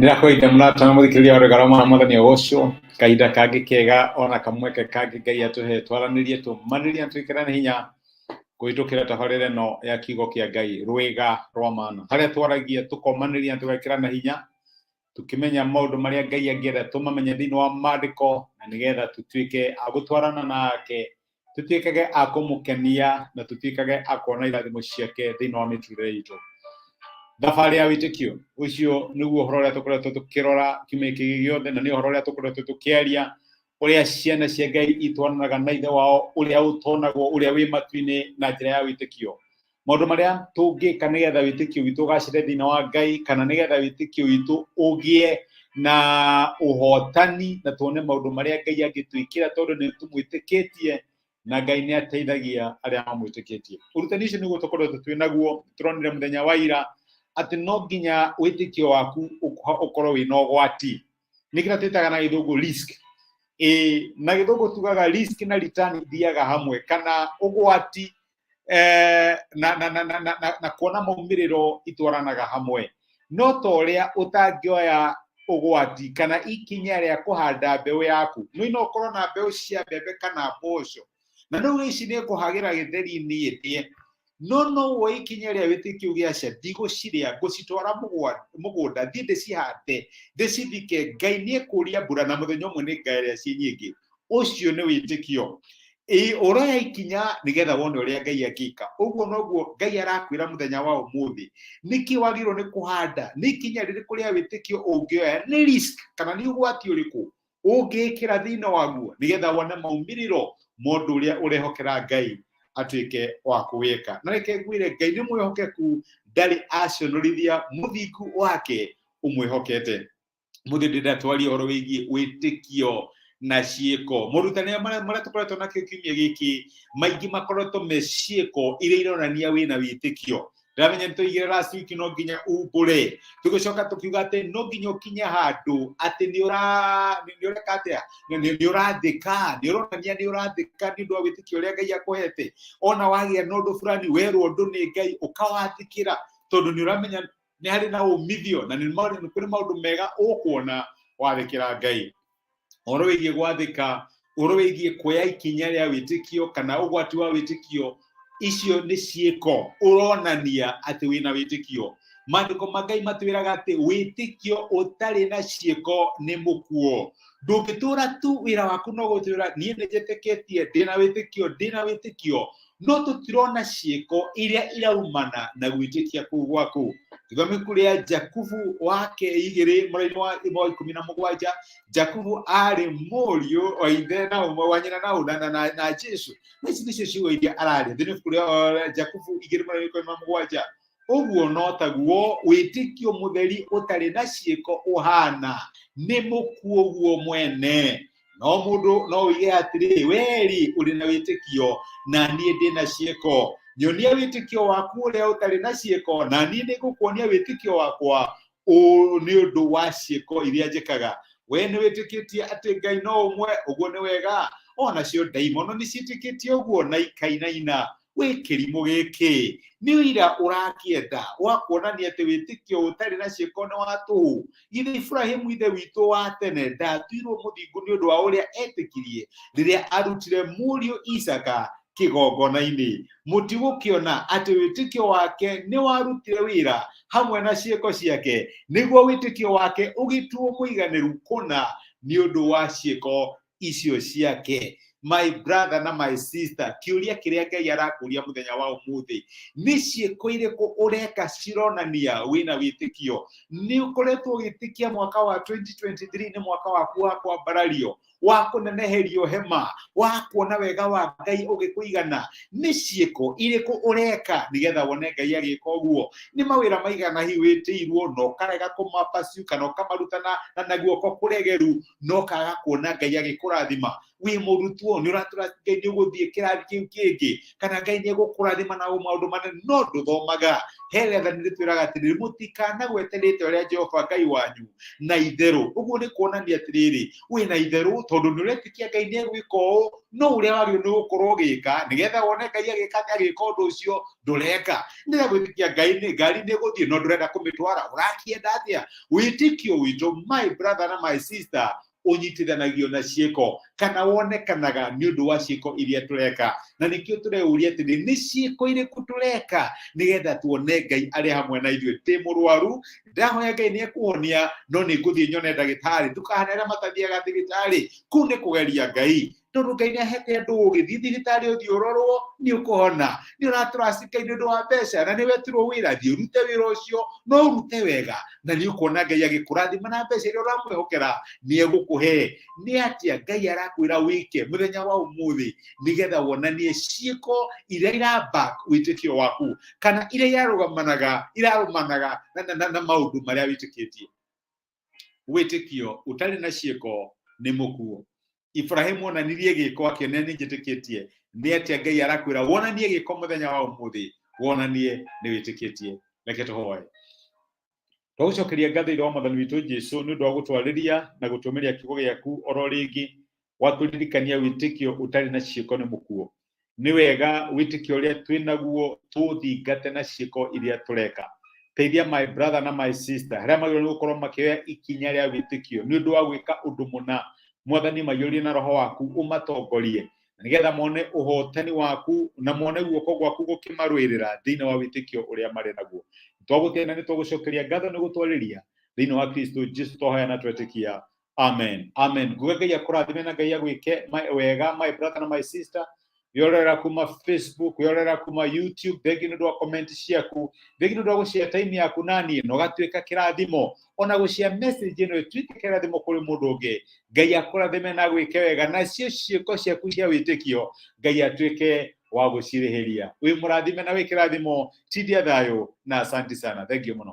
Nĩndakũgeithia mũrata na mũthikĩrĩria wa rwĩga rwa mwana mwathani ũgocwo kahinda kangĩ kega ona kamweke kangĩ Ngai atũhe twaranĩrie tũmanĩrie na twĩkĩrane hinya kũhĩtũkĩra tabarĩra ĩno ya kiugo kĩa Ngai rwĩga rwa mana harĩa twaragia tũkomanĩria na tũgekĩrana hinya tũkĩmenya maũndũ marĩa Ngai angĩenda tũmamenye thĩinĩ wa maandĩko na nĩgetha tũtuĩke a gũtwarana nake tũtuĩkage a kũmũkenia na tũtuĩkage a kuona irathimo ciake thĩinĩ wa mĩtũrĩre itũ. Thabarĩ ya wĩtĩkio ũcio nĩguo ũhoro ũrĩa tũkoretwo tũkĩrora kiumia gĩkĩ gĩothe na nĩ ũhoro ũrĩa tũkoretwo tũkĩaria ũrĩa ciana cia Ngai itwaranaga na ithe wao ũrĩa ũtonagwo ũrĩa wĩ matu-inĩ na njĩra ya wĩtĩkio. Maũndũ marĩa tũngĩka nĩgetha wĩtĩkio witũ ũgacĩre thĩinĩ wa Ngai kana nĩgetha wĩtĩkio witũ ũgĩe na ũhotani na tuone maũndũ marĩa Ngai angĩtwĩkĩra tondũ nĩ tũmwĩtĩkĩtie na Ngai nĩ ateithagia arĩa mamwĩtĩkĩtie. Ũrutani ũcio nĩguo tũkoretwo twĩ naguo, tũronire mũthenya wa ira atĩ no nginya wĩtĩkio waku ũkorwo wĩna ũgwati. Nĩ kĩrĩa twĩtaga na gĩthũngũ risk. Ĩĩ, na gĩthũngũ tugaga risk na return ithiaga hamwe kana ũgwati na kuona maumĩrĩro itwaranaga hamwe. No ta ũrĩa ũtangĩoya ũgwati kana ikinya rĩa kũhanda mbeũ yaku, no no ũkorwo na mbeũ cia mbembe kana mboco, na rĩu ici nĩ ngũhagĩra gĩtheri-inĩ ĩthĩe, no no woe ikinya rĩa wĩtĩkio uge aca ndigũcirĩa, ngũcitwara mũgũnda thiĩ ndĩcihande ndĩcithike, Ngai nĩ ekũria mbura na mũthenya ũmwe nĩ ngarĩa ciĩ nyingĩ. Ũcio nĩ wĩtĩkio. Ĩĩ, ũroya ikinya nĩgetha wone ũrĩa Ngai angĩka. Ũguo noguo Ngai arakwĩra mũthenya wa ũmũthĩ. Nĩkĩ wagĩrĩirwo nĩ kũhanda? Nĩ ikinya rĩrĩkũ rĩa wĩtĩkio ũngĩoya? Nĩ risk kana nĩ ũgwati ũrĩkũ ũngĩkĩra thĩinĩ waguo nĩgetha wone maumĩrĩro ma ũndũ ũrĩa ũrehokera Ngai atuĩke wa kũwĩka. Na reke ngwĩre Ngai nĩ mwĩhokeku, ndarĩ aconorithia mũthingu wake ũmwĩhokete. Mũthĩ ndĩrenda twarie ũhoro wĩgiĩ wĩtĩkio na ciĩko. Morutani marĩa tũkoretwo nakĩo kiumia gĩkĩ maingĩ makoretwo me ciĩko iria ironania wĩna wĩtĩkio. Ndĩramenya nĩ tũigire last week no nginya umbũre, tũgĩcoka tũkiuga atĩ no nginya ũkinye handũ atĩ nĩ ũreka atĩa, nĩ ũrathĩka, nĩ ũronania nĩ ũrathĩka nĩ ũndũ wa wĩtĩkio ũrĩa Ngai akũhete. Ona wagĩa na ũndũ fulani werwo ũndũ nĩ Ngai ũkawathĩkĩra tondũ nĩ ũramenya nĩ harĩ na umithio na nĩ kũrĩ maũndũ mega ũkuona wathĩkĩra Ngai. Ũhoro wĩgiĩ gwathĩka, ũhoro wĩgiĩ kuoya ikinya rĩa wĩtĩkio kana ũgwati wa wĩtĩkio, icio nĩ ciĩko ũronania atĩ wĩna wĩtĩkio. Maandĩko ma Ngai matwĩraga atĩ wĩtĩkio ũtarĩ na ciĩko nĩ mũkuo. Ndũngĩtũra tu wĩra waku no gũtwĩra niĩ nĩ njĩtĩkĩtie ndĩna wĩtĩkio ndĩna wĩtĩkio, no tũtirona ciĩko iria iraumana na gwĩtĩkia kũu gwaku. Gĩthomo kũrĩa Jakubu wake igĩrĩ mũraini wa 17, Jakubu arĩ mũriũ wa ithe na ũmwe wa nyina na ũna na Jesu. Na ici nĩcio ciugo iria araria thĩinĩ ibuku rĩa Jakubu igĩrĩ mũraini wa 17. Ũguo no taguo wĩtĩkio mũtheri ũtarĩ na ciĩko ũhana, nĩ mũkuũ guo mwene. No mũndũ no oige atĩrĩ, wee-rĩ ũrĩ na wĩtĩkio na niĩ ndĩ na ciĩko. Nyonia wĩtĩkio waku ũrĩa ũtarĩ na ciĩko, na niĩ nĩngũkuonia wĩtĩkio wakwa nĩ ũndũ wa ciĩko iria njĩkaga. We nĩ wĩtĩkĩtie atĩ Ngai no ũmwe, ũguo nĩ wega. O nacio ndaimono nĩ ciĩtĩkĩtie ũguo na ikainaina. Wĩ kĩrimũ gĩkĩ, nĩ ũira ũrakĩenda wa kuonania atĩ wĩtĩkio ũtarĩ na ciĩko nĩ wa tũhũ? Githĩ Iburahĩmu ithe witũ wa tene ndaatuirwo mũthingu nĩ ũndũ wa ũrĩa etĩkirie rĩrĩa arutire mũriũ Isaaka kĩgongona-inĩ? Mũtigũkĩona atĩ wĩtĩkio wake nĩ warutire wĩra hamwe na ciĩko ciake, nĩguo wĩtĩkio wake ũgĩtuo mũiganĩru kũna nĩ ũndũ wa ciĩko icio ciake. My brother na my sister, kĩũria kĩrĩa Ngai arakũria mũthenya wa ũmũthĩ nĩ ciĩko irĩkũ ũreka cironania wĩna wĩtĩkio? Nĩ ũkoretwo ũgĩtĩkia mwaka wa 2023 nĩ mwaka waku wa kwambarario, wa kũneneherio hema, wa kuona wega wa Ngai ũgĩkũigana? Nĩ ciĩko irĩkũ ũreka nĩgetha wone Ngai agĩka ũguo? Nĩ mawĩra maigana hihi wĩtĩirwo na ũkarega kũmapaciu kana ũkamaruta na guoko kũregeru na ũkaga kuona Ngai agĩkũrathima? Wĩ mũrutwo, nĩ ũratũra Ngai nĩ ũgũthiĩ kĩrathi kĩu kĩngĩ, kana Ngai nĩ egũkũrathima na maũndũ manene, no ndũthomaga. He rĩathani rĩtwĩraga atĩrĩrĩ, mũtikanagwete rĩtwa rĩa Jehova Ngai wanyu na itherũ. Ũguo nĩ kuonania atĩrĩrĩ, wĩna itherũ tondũ nĩ ũretĩkia Ngai nĩ egwĩka ũũ, no ũrĩa wagĩrĩirwo nĩ gũkorwo ũgĩka nĩgetha wone Ngai agĩka agĩka ũndũ ũcio ndũreka. Nĩ gwĩtĩkia Ngai nĩ ngari nĩ ĩgũthiĩ no ndũrenda kũmĩtwara, ũrakĩenda atĩa? Wĩtĩkio witũ, my brother na my sister, ũnyitithanagio na ciĩko kana wonekanaga nĩ ũndũ wa ciĩko iria tũreka, na nĩkĩo tũreũria atĩrĩ, nĩ ciĩko irĩkũ tũreka nĩgetha tuone Ngai arĩ hamwe na ithuĩ? Ndĩ mũrwaru, ndahoya Ngai nĩ ekũhonia, no nĩ ngũthiĩ nyone ndagĩtarĩ. Ndũkahane arĩa matathiaga thibitarĩ, kũu nĩ kũgeria Ngai, tondũ Ngai nĩ ahete andũ ũgĩ. Thiĩ thibitarĩ ũthiĩ ũrorwo, nĩ ũkũhona. Nĩ ũratũraci Ngai nĩ ũndũ wa mbeca na nĩ wetirwo wĩra, thiĩ ũrute wĩra ũcio, no ũrute wega na nĩ ũkuona Ngai agĩkũrathima na mbeca iria ũramwĩhokera nĩ egũkũhe. Nĩ atĩa Ngai arakwĩra wĩke mũthenya wa ũmũthĩ nĩgetha wonanie ciĩko iria iramba wĩtĩkio waku, kana iria irarũgamanaga irarũmanaga na maũndũ marĩa wĩtĩkĩtie? Wĩtĩkio ũtarĩ na ciĩko nĩ mũkuo. Ibrahimu onanirie gĩko akĩonania nĩ njĩtĩkĩtie. Nĩ atĩa Ngai arakwĩra wonanie gĩko mũthenya wa ũmũthĩ, wonanie nĩ wĩtĩkĩtie? Reke tũhoe. Twagũcokeria ngatho ithe wa Mwathani witũ Jesu nĩ ũndũ wa gũtwarĩria na gũtũmĩria kiugo gĩaku oro rĩngĩ, watũririkania wĩtĩkio ũtarĩ na ciĩko nĩ mũkuo. Nĩ wega wĩtĩkio ũrĩa twĩ naguo tũũthingate na ciĩko iria tũreka. Teithia my brother na my sister harĩa magĩrĩirwo nĩ gũkorwo makĩoya ikinya rĩa wĩtĩkio nĩ ũndũ wa gwĩka ũndũ mũna. Mwathani, maiyũrie na roho waku, ũmatongorie na nĩgetha mone ũhotani waku na mone guoko gwaku gũkĩmarũĩrĩra thĩinĩ wa wĩtĩkio ũrĩa marĩ naguo. Twagũtĩa na nĩ twagũcokeria ngatho nĩ gũtwarĩria thĩinĩ wa Kristo Jesu twahoya na twetĩkia, amen, amen. Nguga Ngai akũrathime na Ngai agwĩke wega, my brother na my sister wĩrorera kuma Facebook, wĩrorera kuma YouTube. Thengi nĩ ũndũ wa comment ciaku, thengi nĩ ũndũ wa gũshare time yaku na niĩ na ũgatuĩka kĩrathimo, ona gũshare message ĩno ĩtuĩke kĩrathimo kũrĩ mũndũ ũngĩ. Ngai akũrathime na agwĩke wega, nacio ciĩko ciaku cia wĩtĩkio Ngai atuĩke wa gũcirĩhĩria. Wĩ mũrathime na wĩ kĩrathimo. Tindia thayũ na asanti sana, thank you mũno.